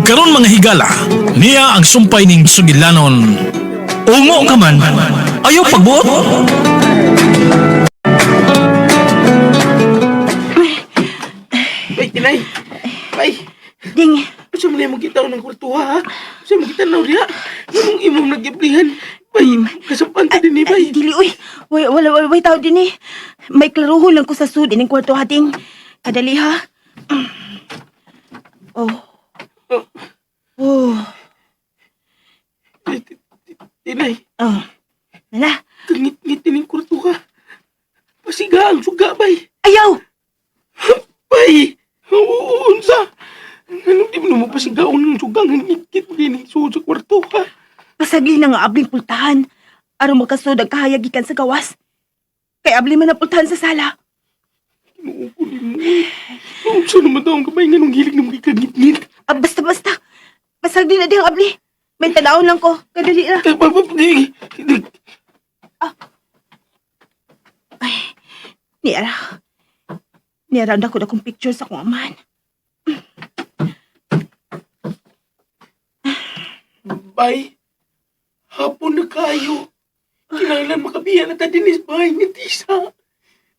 Ug karon mga higala, niya ang sumpay ning sugilanon. Ungo ka man, ayaw pagbuot. Bay, Tinay. Bay, Ding, gusto mo na yung magkita ng kwartuha, ha? Gusto mo kita na diha. Imong imong nagyablihan. Bay, kasapan ta din eh, bay. ay, dili uy. Way, wala, wala, way tao din eh. May klaruhon lang ko sa sud ining kwarto hating. Kadali ha. Oh. Oh. Ay, Tinay, Oh. Nala. kangit-ngit din yung kwartuha. Pasiga ang suga, bay. Ayaw! Bay, oo, unsa. Anong di mo na mapasigaon ng suga? Ang ngit-ngit mo din yung sa kwarto, ha? Pasagli na nga abling pultahan. Aron makasud ang kahayag gikan sa gawas. Kay abli man ang pultahan sa sala. Kinuuko ni mo. eh. Unsa naman daw ang kamay nga nung hilig na magkikangit-ngit. Ah, basta basta. Pasagli na diyang abli. May tanawon lang ko. Kadali na. Di, di, di, Niara. Niara na ko na kong picture sa akong amahan. Bay, hapon na kayo. Kinahanglan makabiya na ta dinis, bay, nga tisa.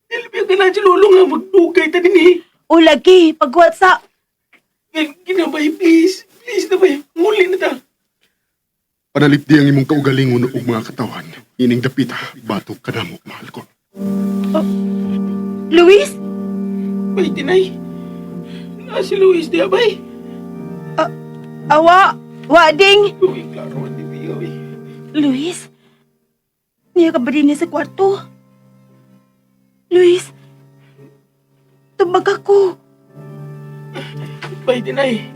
Dili ba ka na si Lolo nga magdugay ta din eh. O lagi, pagwat sa... Ginabay, please. Please na bay, muli na ta. Panalipdi ang imong kaugalingon ug mga katawan. Ining dapita, batok kanamo, mahal ko. Luis? Bay, Tinay. Na si Luis diya, bay. Awa! Wading! Uy, klaro, hindi diya, uy. Luis? Niya ka ba din niya sa kwarto? Luis? Tumag ako. Bay, Tinay.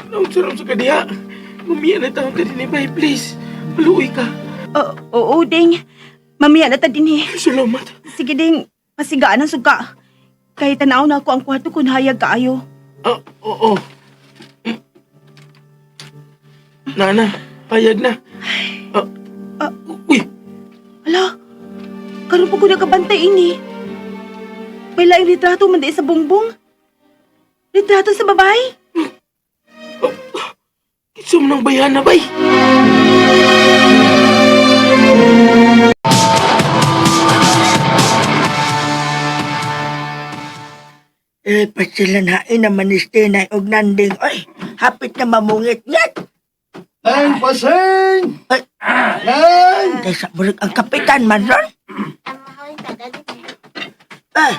Naunsa sa kadiha. Gumiya na taon ta din eh, bay, please. Maluoy ka. Oo, ding. Mamiya na ta din eh. Salamat. Sige, ding. Pasigaan ang suka. Kahit tanaw na ako ang kwarto kung hayag kaayo. Ah, oo. Nana, payag na. Ah, Ah. uy, Ala, karon pa ko nakabantay ini. May laing litrato man di sa bungbong. Litrato sa babae. Kinsa man ang bayana, bay? Eh, pasilanain naman ni Stinay og nanding. Oy, hapit na mamungit ngat. Nang paseng! Ay. Nang! Kaysa burik ang kapitan man ron. Ah.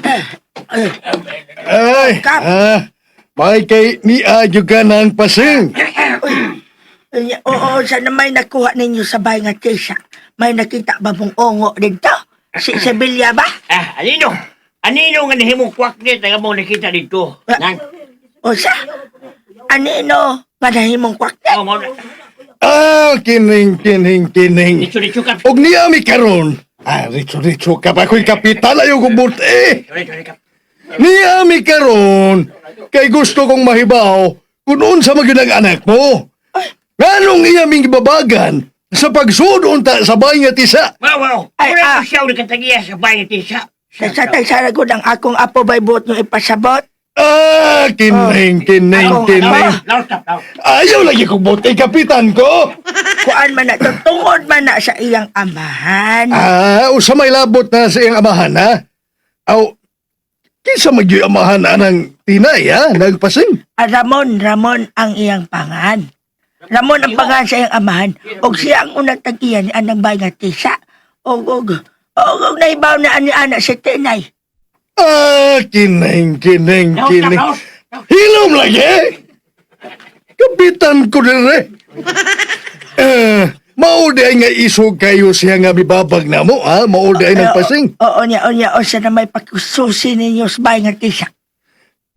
Eh, eh, Ay! Kap. Ah, may kay ni adyo ka ng paseng. eh, oo, sana may nakuha ninyo sa bahay nga tisa. May nakita ba mong ongo dito? Si Sevilla ba? Ah, anino? Anino nga nahimong kwak ni taga mo nakita dito? Ah. Nang, O sa? Anino nga nahimong kwakte? oh, mo na. Ah, kining, kining, kining. Dito dito kap. Og niya mi karon. Ah, ritso, ritso ka pa ako'y kapitan ayaw gubot eh. Sorry, sorry kap. Niya mi karon. Kay gusto kong mahibaw kung unsa man gyud ang anak mo. Nganong iya ming gibabagan sa pagsudon ta sa bahay nga tisa. Wow, wow. Ay, Wala ah. ko siya ulit katagiya sa bayan tisa. Sa tatay Sara gud ang akong apo bay buot nyo ipasabot. Ah, kining, kining, Ako, kining. Laos kap, laos. Ayaw lagi kong bote, kapitan ko. Kuan man na to, tungod man na sa iyang amahan. Ah, usa may labot na sa iyang amahan, ha? Aw, kinsa man gyud amahan anang Tinay, ha? Nagpasing. Ah, Ramon, Ramon ang iyang pangan. Ramon ang pangan sa iyang amahan. Og siya ang unang tag-iya ni anang bay nga tisa. Og og og og nahibaw na ani ana si Tinay. Ah, kining, kining, Laos kap, kining. laos. Hilom lagi! Kapitan ko dire. Eh, mao di ay nga isog kayo siya nga mibabag na mo, ha? Mao di ay nagpasing. Oo niya, o niya, o siya na may pagkususi ninyo sa bay nga tisa.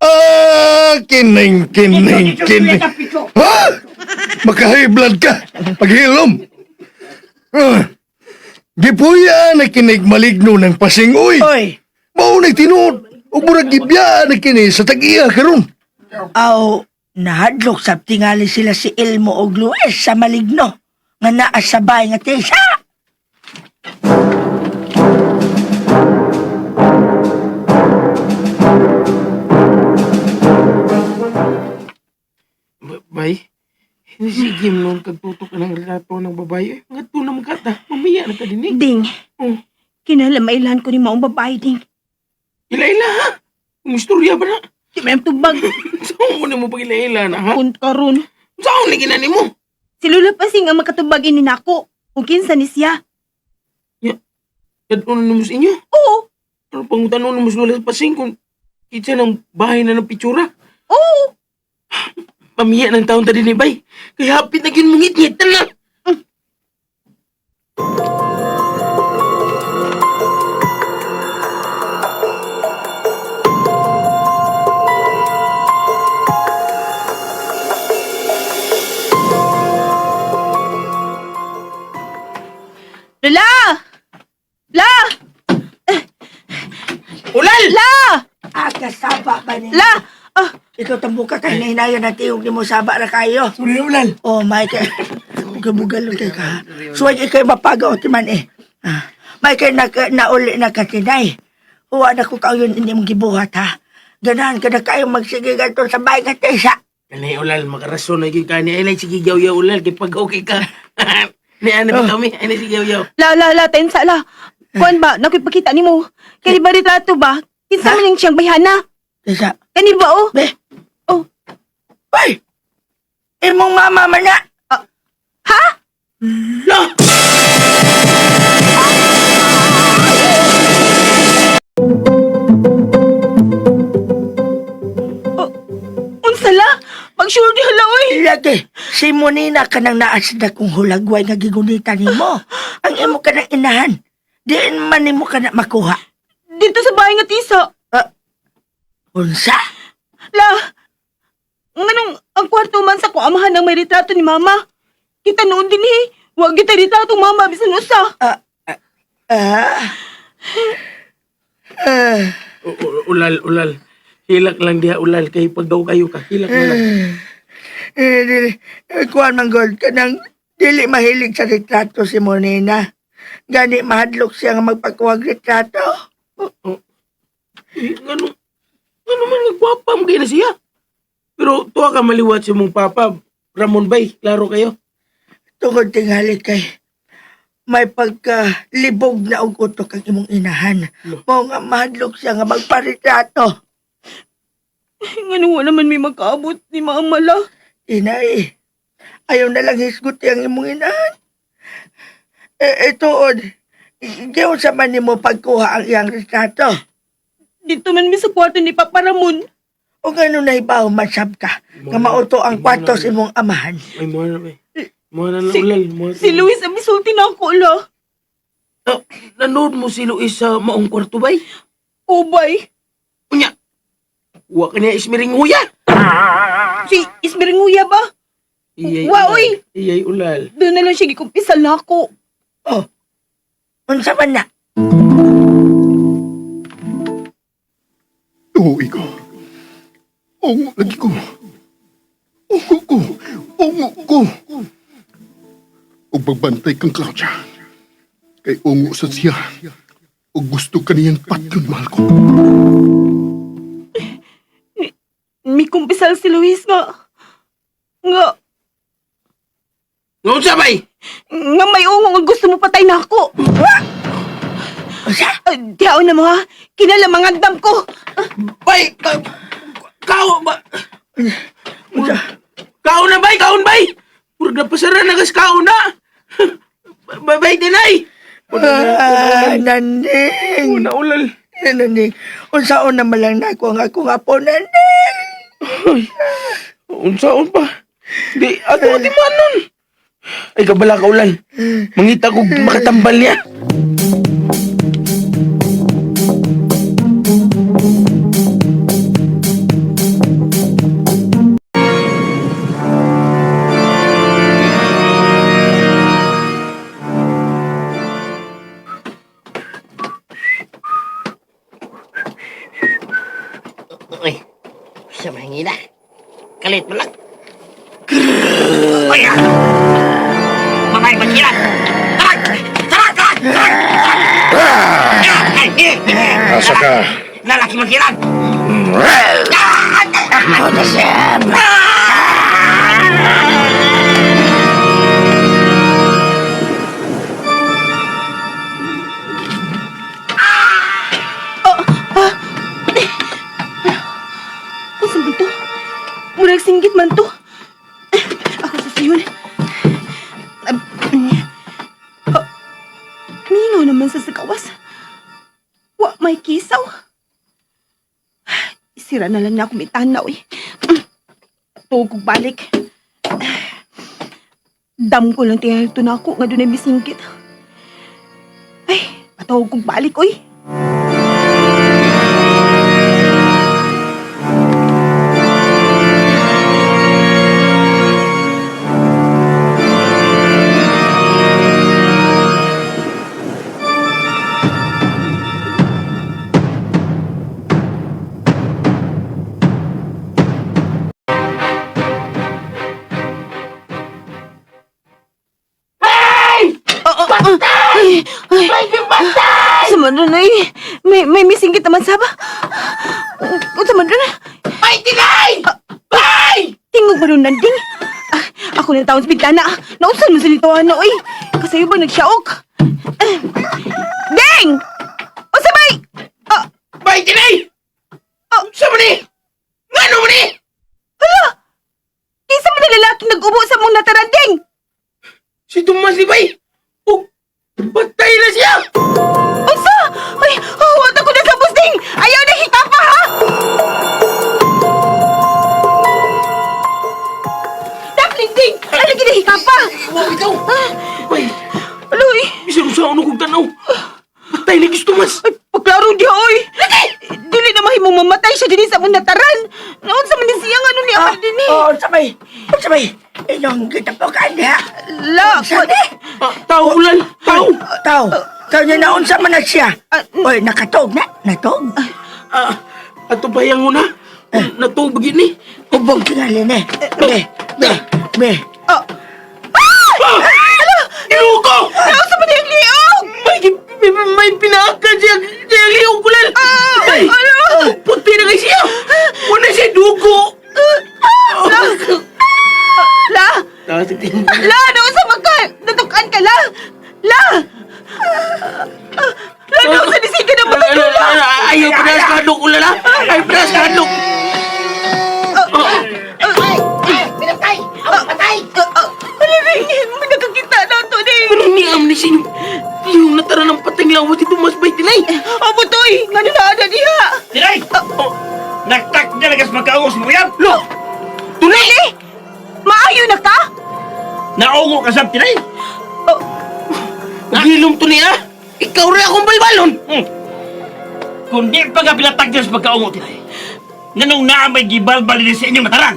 Ah, kining, kining, Dito, dito, kining. kap, dito. Ha? Makahiblad ka. Paghilom. Ah, gipuya na kinig maligno ng pasing, uy. Oy, Mao na tinuod. Ug murag gibiyaan na kini sa tag-iya karon. aw nahadlok sa tingali sila si Elmo og Luis sa maligno nga naa sa bay nga tisa. Sige mo, kagtutok ka ng retrato ng babae. Nga to naman ka ta. Mamaya na ka din eh. Ding, Oh. kinalamailan ko ni maong babae, ding. Ila-ila ha? Umistorya ba na? Di man tubag. Saan mo na mo pag ila-ila na ha? Kun karon. Saan ni ginani mo? Si Lula Pasing ang makatubag ini nako. Kung kinsa ni siya. Kadto na mo sa inyo. Oo, Ano pang tanong mo sa Lola Pasing kung kitsa ng bahay na ng pitsura? oo. Pamiya ng taon ta din eh, bay. Kaya hapit na yun mungit-ngit na. Lola! La! Ulal! La! Ah, kasaba ba niya? La! Ah, Ikaw tambuka kay nahinayon na tiyog ni mo saba ra kayo. Sorry, Ulal. Oh, Michael. Bugal-bugal kay ka. Suway ikay mapaga o timan eh. Ah, Michael, na, nauli na ka tinay. Huwa na ko kayon hindi mong gibuhat ha. Ganahan ka na kayo magsige ganito sa bahay ka tesa. Kanay Ulal, makarason na yun kani. Ay, sige yaw-yaw Ulal, kay pag okay ka. Ni ano ba kami? Ay, sige yaw-yaw. la, la, la, tensa la. Kuan ba, nakoy pakita nimo. Kani ba retrato ba? Kinsa man yung siyang bayhana? Tesa. Kani ba oh? Be. Oh. Ay! Imong mama man na. Ha? La! Unsa la? Pag-sure di hala oy. Lagi, si Monina ka nang naasda kung hulagway nga gigunita nimo. Ang imo ka nang inahan. Diin man nimo ka na makuha. Dito sa bahay nga tisa. Unsa? La! Nganong ang kwarto man sa kong amahan ang may retrato ni mama. Kita noon din eh. Huwag kita retrato mama bisan usa. Ah. Ah. Ulal, Ulal. Hilak lang diha, Ulal. Kay pag daw kayo ka, hilak na lang. Eh, dili, eh, kuwan man god, kanang dili mahilig sa retrato si Monina. Gani mahadlok siya nga magpakuwag retrato. Eh, ngano man nagwapa mo kayo na siya. Pero tuwa ka maliwat si mong papa. Ramon bay, klaro kayo. Tungod tingali kay may pagkalibog na og utok ang imong inahan. Mao nga mahadlok siya nga magparetrato. Nganong wala man may magkaabot ni mama la. Inay, ayaw na lang hisgot ang imong inahan. Eh, ituod, giyon sa man nimo pagkuha ang iyang retrato. Dito man mi sa kwarto ni Papa Ramon. O gano'n na ibaw masab ka, nga mauto ang kwarto sa imong amahan. Ay, mo na bay. Mo na lang, Si- Ulal. Mo na Si Luis ang misulti na ako la. Ah, nanood mo si Luis sa maong kwarto bay? Ubay. Unya, wa ka niya ismiring huya. Si Ismiringuya ba? Iyay, Wa, Ulal. oy. Iyay, Ulal. Doon na lang siya gikumpisal na ako. Oh, unsa man na? Oo, ikaw. Ungo lagi ko. Ungo ko. Ungo ko. Ug magbantay kang Claudia. Kay ungo sa siya. Ug gusto ka niyang patyon, mahal ko. May kumpisal si Luis nga. Nga, Noon sa bay! nga may ungo nga gusto mo patay na ako. Unsa? Diyaon na mga kinalamangandam ko. Bay! Ka, kao ba? Unsa? Kao na bay! Kaon bay! Murag na pasara na gas kao na! Bay, bay, dinay! Ah, nanding. Una, Ulal. Nanding. Unsa una man lang nako ang akong apo, nanding. Ay, unsaon pa? Di, ato mm. di man nun. Ay, kabala ka, Ulal. Mangita ko makatambal niya. Uy, sa mahingina. Kalit mo lang. Uy, ah! Mamay, maghilang! Tarak! Tarak! Tarak! Tarak! Tarak! Ay, eh, eh, Asa ka? Lalaki maghilang! Ako na siya. Misinggit man to. Ako sa siyon. Oh, mingaw naman sa sagawas. Wa may kisaw. Sira na lang na akong itanaw eh. Tuwag kong balik. Dam ko lang tingal to na ako nga doon ay misingkit. Ay, patawag kong balik, oy. Ay, ay. Patay! Sa man rin, ay. May misingkit naman saba. Unsa man rin? Ay, tinay! Ay! Tingog ba rin nanding? Ah, ako na taon sa bintana. Naunsan man sa nito, ano, oy. Kasayo ba nagsiyaok? Ah, Ding! Unsa bay? Ah, Bay, tinay! Ah. Sa man ni? Ngano man ni? hala! Kinsa man ang lalaking nag-ubo sa mong nataranding? Si Tomas ni Bay! Oh, patay na siya! Unsa? Ay, oh, wag ako na sa busding! Ayaw na hita pa, ha? Dapling ding! Ano ginahika pa? Wow, ikaw! Bay, Aloy! bisan sa ano kong tanaw. Patay na si Tomas! Ay, paklaro diha, oy! Dili na mahimong mamatay siya dinhi sa among nataran. Naon sa man ni siya nga ni ako dinhi. Oh, sabay. Sabay. Inyong gitapokan diha. La, Unsa ni? Ah, tao ulan! Tao! Tao. Tao niya naunsa man na siya. Ah, Oy, nakatog na. Natog. Ah, ato bayang una. Natubag yun eh. Hubog tingali ni. Be, be, be. Oh. Ginoo ko! Naon sa man niyang liog? May pinaakad siya siya liog ko lang. Ah, Ay, ano? Puti na kay siya. Wala siya dugo. La! La! La, naon sa man ka? Natukan ka, la! La! La, naon sa nisig ka na matay la! Ayaw pa na sa kadok ulala. Ayaw pa na sa kadok. Pinatay! Ako patay! Ano rin? May nakakita na to, ding! Pero ni am ni siya yung natara ng pating lawas ni Tomas Bay tinay. Abo, toy! Nga na na diha! Tinay! Nagtak na lagas magkaungos mo yan! Lo! Tunay! Dili! Maayo na ka? Naungo ka sa tinay! Oh, Gilom to niya. Ikaw rin akong balbalon. Kundi pa ka pinatag sa pagkaungo tinay. Nganong naa may gibalbal din sa inyong mataran?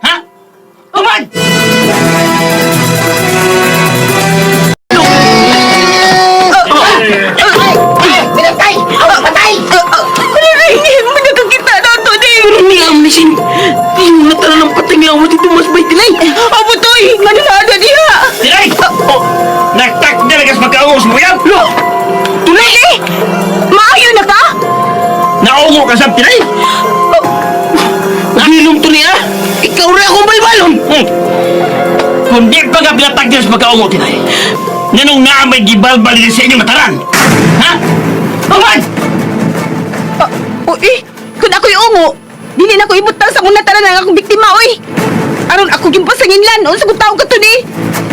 Ha? Tuman! Pinatay! Ako patay! Ano rin? May nakakita na to, ding! Pero ni am ni siya yung natara ng pating lawas ni Tomas Bay tinay. Abo, toy! Nga na na diha! Tinay! Nagtak na lagas magkaungos mo yan! Lo! Tunay! Dili! Maayo na ka? Naungo ka sa tinay! Gilom to niya. Ikaw rin akong balbalon. Kundi pa ka pinatag sa pagkaungo tinay. Nganong naa may gibalbal din sa inyong mataran? Ha? Tuman! Ah, uy, kung ako'y ungo, dili na ko ibutang sa muna taran ang akong biktima, uy. Aron ako yung pasanginlan, unsa kung tao ka to ni?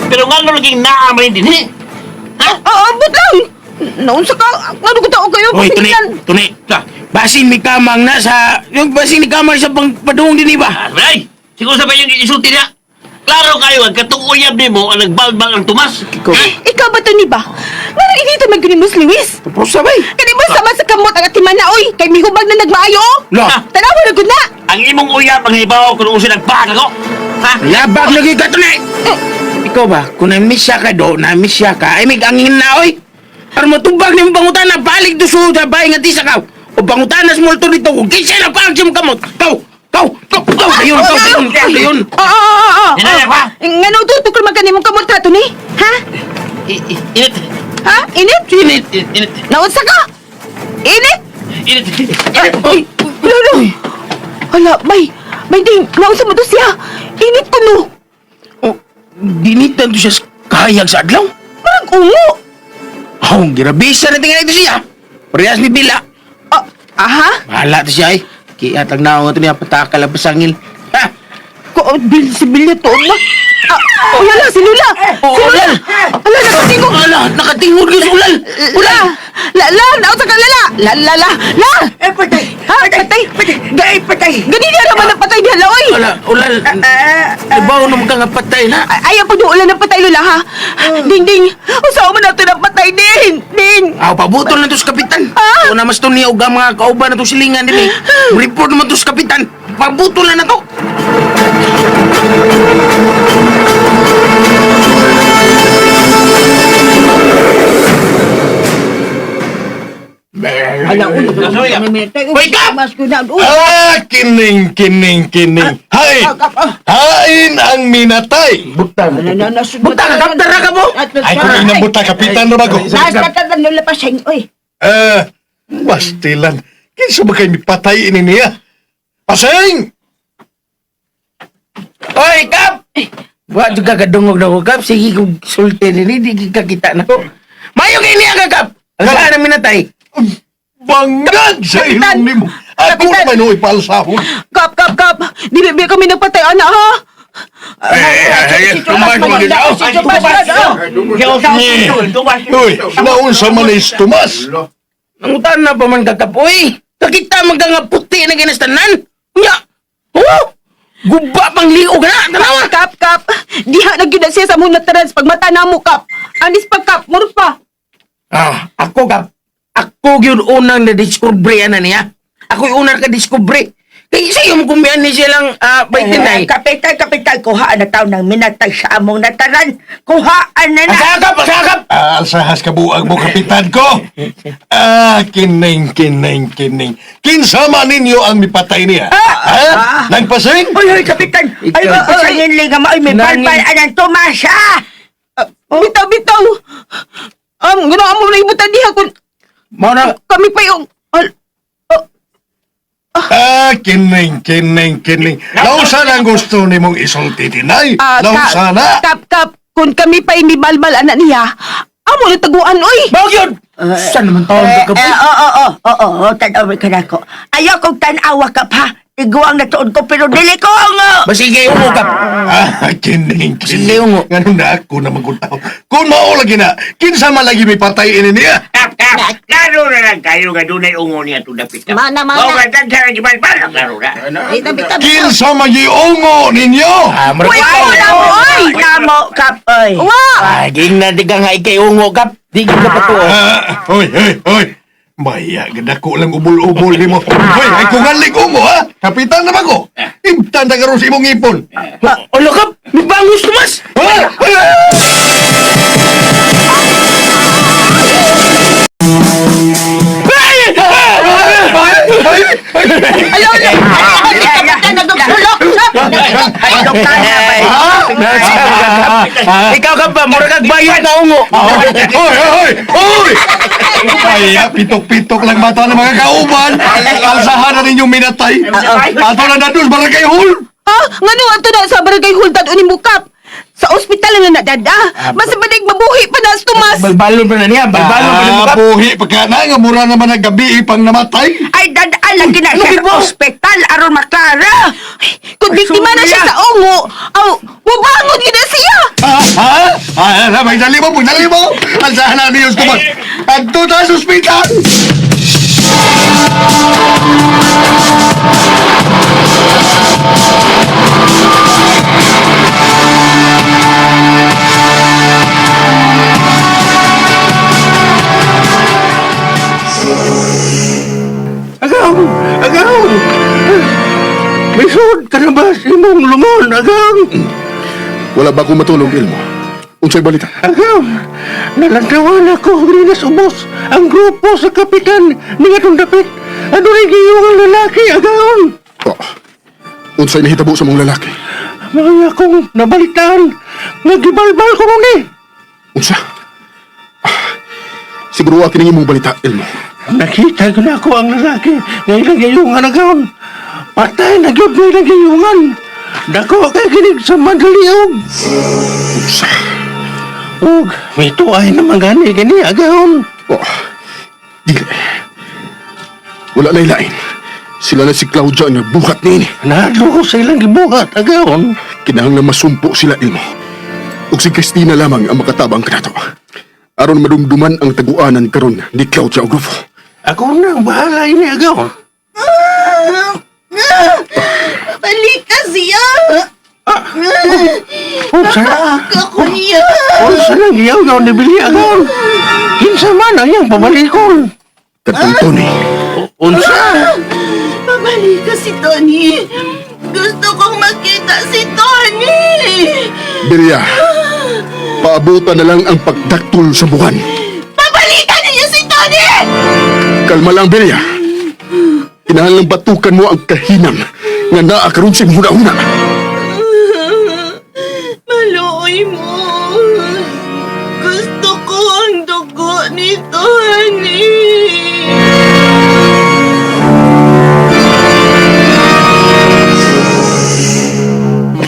Pero nga laging naa may din eh. Ha? Oo, butang. Naunsa ka, ano ko tao kayo Hoy, tunay, pasanginlan? tunay. Basin may kamang na sa... Yung basin ni kamang sa pang padung din iba. Ah, Balay! Siguro sa ba yung isulti niya? Klaro kayo, ang katong uyab ni mo ang nagbalbal ang Tomas. Ikaw. Ha? Ikaw ba to ni ba? Ngano inito man guni mo Luis? Tapos sabay. Kani mo sama sa kamot ang atimana, oy. Kay mihubag na nagmaayo, oh. La. Tanawa na gud na. Ang imong uyab ang hibaw kung usin nagpahag ako. Ha? Labag lagi ka tunay. Ikaw ba, kung na-miss siya ka do, na-miss siya ka, ay may angin na oy. Para matubag ni mong bangutan na balik do sa bahay nga tisa ka. O bangutan na small to dito, kung kinsa na parang siyang kamot. Kaw, kaw, kaw, kaw, ayun, kaw, ayun, kaw, ayun. Oo, oo, oo. Hinaya pa. Ngano tutok man kani mong kamot ha to ni? Ha? Init. Ha? Init? Sinit. Init. Init. Naunsa ka? Init? Init. Ay, ay, lolo. Hala, bay. Bay ding, naunsa mo to siya? Init ko no. O, dinitan to siya sa kahayag sa adlaw. Parang ungo. Oh, girabisa na tingnan ito siya. Parehas ni Bila. Ah, aha. Bahala to siya eh. Kaya tag naong ito niya patakal ang pasangil. Ha! Ko, bil, si Bilya tuon na. Ah, oh, yala, si Lula. Si Lula. Ala, nakatingog. Ala, nakatingog yung ulal. Ula! La, la, naon sa ka, lala! La, la, la, la! Eh, patay! Ha, patay? Patay! Gay, patay! Ganina naman ang patay niya, la, oy! Ala, ulal. Ibaw naman ka nga patay na. Ay, ayaw pag ulan ng patay, Lola, ha? Ding, ding! Usawa mo natin ang patay, ding! Ding! Aw, pabutol na to sa kapitan. Ah! Ito na mas to niya og ang mga kauban na to silingan din eh. Report naman to sa kapitan. Pabutol na na to. Ala, uy, Wake up! Mas ko na, uy! Ah, kining, kining, kining. Hay! Hain ang minatay! Ala, na, na, Buta ka, kap, tara ka mo! Ay, kung inabuta, kapitan na bago. Nasa tanan nula pa siya, uy! Eh, pastilan. Kinsa ba kay mipatay ini niya? Paseng! Oy, kap! Wa jud ka kadungog na ko, kap. Sige kung sulti din, di ka kita na ko. Mayo kay niya ka, kap! Ang saan ang minatay? Bangag sa Kapitan! ilong nimo. Ako Kapitan! naman oy palsahon. Kap, kap, kap! Dili ba kami nagpatay, ana, ha? Eh, Uy, naunsa man is Tomas. Nangutan na pa man ka, kap. Uy, kakita man ka nga puti na ginastanan. Nya! Oh! Guba pang liog na! Tanawa! Kap, kap! Diha na gyud na siya sa mong natarans pag mata na mo, kap! Anis pa, kap! Murot pa! Ah, ako kap. Ako gyud unang na-discover ana niya. Ako yung unang ka-discover. Kay sa iyong kumbiyan ni siya lang uh, Eh, Kapitan, kapitan, kuhaan na taon ng minatay sa among nataran. Kuhaan na na! Asakap, asakap! Ah, alsahas ka buag mo, kapitan ko. Ah, kining, kining, kining. Kinsa man ninyo ang mipatay niya? Ha? Nagpasing? Uy, uy, kapitan! Ay, Ikaw. pasangin linga mo! Ay, may Nangin- balbal anang Tomas, ah! Ah, bitaw, bitaw! Gano'n mo na ibutan diha kung Mao na kami pa yung... Al, Ah, kining, kining, kining. Nausa na ang gusto nimong isulti, tinay. ah, Nausa na. Kap, kap, kung kami pa imibalbal anak niya, amo na taguan, oy! Mao gyud. Saan naman taon Eh, ka eh, oo, oo, oo, oo, tanawa ka na ko. Ayaw kong tanawa ka pa. Iguang na tuon ko, pero dili ko ang... Basige umo kap. Ah, kining, kining. Sige, ungo. Ganun na ako na magutaw. Kung mao lagi na, kinsa man lagi mipatay ini niya. Kap, kap! Laro na lang kayo nga dunay ungo niya itong dapit. Mana, mana. Oo, nga, daghan ang gibalbal. Laro na. Bitaw, bitaw, bitaw. Kinsa man giungo ninyo. Ah, mura Uy, ka. wala mo, oy! Namo, kap, oy. Wa! Ah, ging na di ka nga ikay ungo kap. Di ka patuo. Ah, hoy, hoy, hoy. Maya, ganda ko lang ubol-ubol nimo. Hoy, ay kung galing ungo, ha? Kapitan na ba ko? Imtan na karon sa imong ipon. Olo kap, mibangus Tomas. Ha? Alaw, alaw! Ay, kapitan, nagdulok siya! Ay, doktor na ba? Ah, Ikaw ka ba, mura kag bayot na ungo. Hoy, hoy, hoy! Hoy! Ay, pitok-pitok lang mata ng mga kauban. Alsahan na ninyong minatay. Ato na na doon, barangay hall. Ha? Ngano ato na sa barangay hultad unin mo, kap? Sa ospital na nadada. Mas banig mabuhi pa na si Tomas. Balbalon pa na niya, balbalon pa na mo Ah, kap. buhi pagka na, nga mura naman ang gabi pang namatay. Ay, dadaan lagi na siya sa ospital aron maklara. Ay, Kung biktima na siya sa ungo, aw, mubangon yun na siya! Ha? Ha? Ah, ah, magdali mo, magdali mo. Alsahan na niyo, Tomas. Adto na sa ospital. Agaw! Agaw! Misod ka na ba sa imong lungon? Agaw! Wala ba akong matulog, Ilmo? Unsay balita? Agaw! Nalantawan ako sa ubos ang grupo sa kapitan ni atong dapit. Ano rin giyong lalaki, agaw? Oh, unsay nahitabo sa mong lalaki? Mga akong nabalitaan, nagibalbal ko nun eh. Unsa? Ah, Siguro akin ang imong balita, Ilmo. Nakita ko na ako ang lalaki nga ilang gayungan agaw. Patay na gyud nga ilang gayungan. Dako kay kinig sa madaliog. Unsa? Ug, may tuay naman gani gani agaw. Oh, dili. Wala na ilain. Sila na si Claudia ang nagbuhat niini. Nahadlo ko sa ilang gibuhat, agaon. Kinahanglan masumpo sila Elmo. Ug si Christina lamang ang makatabang kanato. Aron madumduman ang taguanan karon ni Claudia ug Rufo. Ako na ang bahala ini, agaon. Balik ka siya! Unsa na? Ako niya! Unsa na giyaw-yaw ni Billy, agaon? Kinsa man ang iyang pabalikon? Kadtong Tony. Unsa? Pabalik ka si Tony! Gusto kong makita si Tony! Bilya, paabutan na lang ang pagdaktol sa buwan. Pabalikan niyo si Tony! Kalma lang, Bilya. Kinahanglang batukan mo ang kahinam nga naa karon sa imong huna-huna. Maluoy mo. Gusto ko ang dugo ni Tony.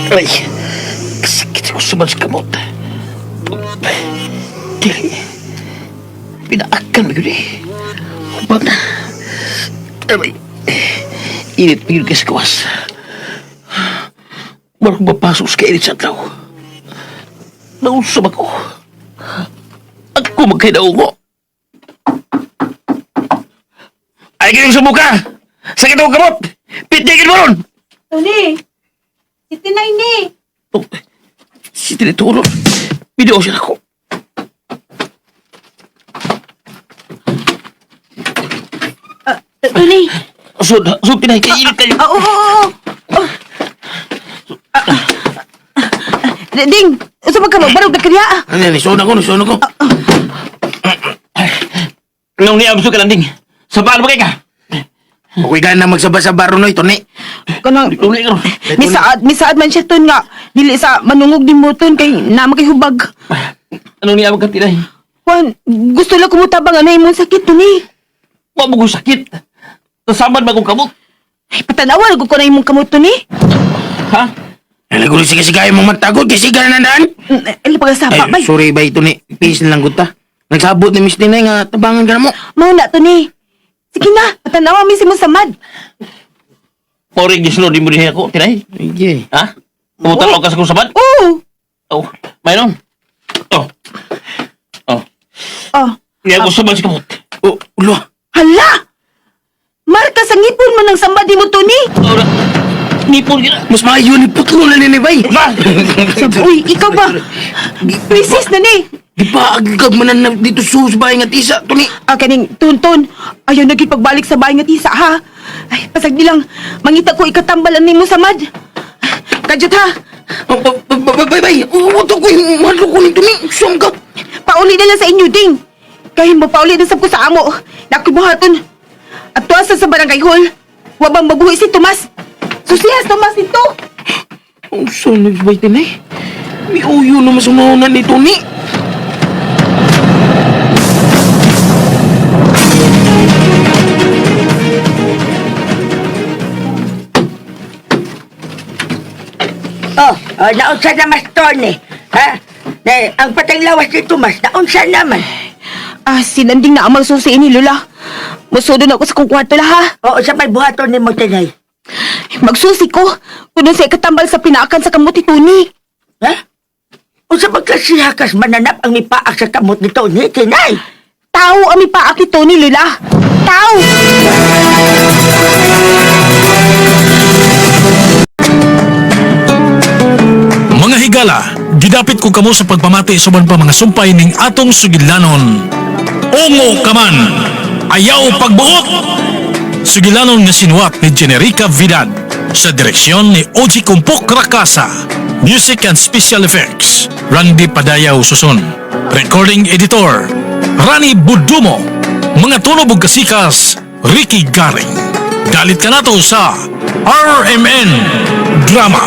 Ay, kasakit ko sumad sa kamot. Dili. Pinaakan mo yun eh. Hubag na. Aray. Init mo yun kasi kawas. Wala kong mapasok sa kainit sa adlaw. Nausap ako. Ako magkinaungo. Ay, ganyan sumuka! Sakit ako kamot! Pitigin mo ron! Tony! Si Tinay ni! Oh, si Tinituro. Video siya ako. Tony! Sud, sud, Tinay, kainit kayo. Ah, oo, oo, oo. Ah, ah, ah. Ding! Usa man ka magbarog na kaniya? Ano, nisuon ako, nisuon ako. Nung niabso ka lang ding. Sa paano ba kay ka? Okay ka na magsaba-saba ron, oy, Tony. Kanang Tunay ka ron. misaad, misaad man siya ton nga dili sa manungog din mo ton kay na kay hubag. Anong niabag ka, Tinay? Juan, gusto lang kumutabang ano imong sakit Tony. Wa mo kong sakit. Nasaman ba kong kamot? Ay, patanawa ko na imong kamot Tony. Ha? Nalagulo sige sige mong matagod kasi ka na daan. Ay, pagasapa Ay, bay. sorry bay, Tony. Peace na lang gud ta. Nagsabot ni Miss Tinay nga tabangan ka na mo. Mao na Tony. Sige na, patanawa mi si mo samad. Mauring gisunod din mo din ako, Tinay. Sige. Ha? Pumutalaw ka sa kong sabad? Oo. Oh, mayroon. Oh. Oh. Oh. Niabog sa sa kamot. Oh, ulo. Hala! Marka sa ngipon mo ng samad mo Tony. Oh, na. Nipon ka na. Mas maayo ni putlo na nini bay. Ma! Uy, ikaw ba? Princess na ni. Di ba agag man na dito sus bay nga tisa, Tony. Ah, kaning tunton. Ayaw nagipagbalik sa bahay nga tisa, ha? Ay, pasag nilang. Mangita ko ikatambal ang nimo samad. Kadyot ha. Oh, bay, bay. Oh, ko yung mahal ko ni Tony. Saan ka? Pauli na lang sa inyo, ding. Kaya mo pauli na sab ko sa amo. Nakibuhaton. At tuwasan sa barangay hall. Wabang mabuhi si Tomas. Susihas Tomas nito. Oh, saan na bay, Tinay? May uyo na masunaw ni Tony. Oh, oh naunsa naman Tony. Ha? Na, ang patang lawas ni Tomas, naunsa naman. Ah, sinanding na ang magsusi ni Lola. Musudo na ako sa kong kwarto la ha. Oo, sa may buhaton ni mo, Tinay. Magsusi ko. Kuno sa ikatambal sa pinaakan sa kamot ni Tony. Ha? Unsa pagkasihakas mananap ang mipaak sa kamot ni Tony, Tinay? Tao ang mipaak ni Tony, Lola. Tao! Mga higala, gidapit ko kamo sa pagpamati sa uban pa mga sumpay ning atong sugilanon. Ungo ka man, ayaw pagbuot! Sugilanon nga sinuwat ni Generica Vidad sa direksyon ni Oji Kumpok Rakasa. Music and Special Effects, Randy Padayaw Susun. Recording Editor, Rani Budumo. Mga tunog ug kasikas, Ricky Garing. Dalit ka nato sa RMN Drama.